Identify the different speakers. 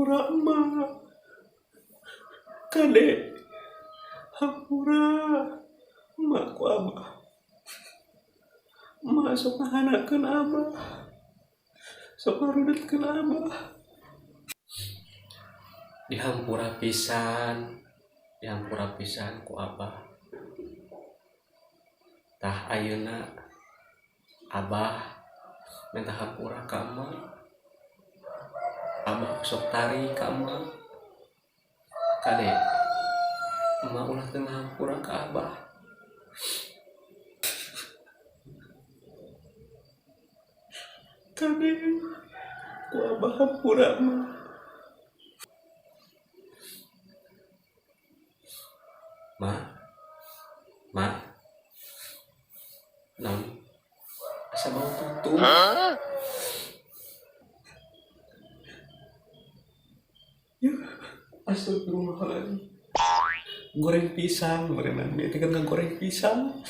Speaker 1: Hampura emak. Kade, hampura emak ku abah. Emak sok ngahanakeun abah, sok ngarudetkeun abah. Dihampura pisan, dihampura pisan ku abah. Tah, ayeuna abah minta hampura ka emak. Abah sok tarik ka emak. Kade, emak ulah teu ngahampura ka abah. Kade, ku abah hampura, emak. Ma, ma, naon? Asa bau tutung. Ya, astagfirullahaladzim. Goreng pisang, berenang dia tinggal goreng pisang.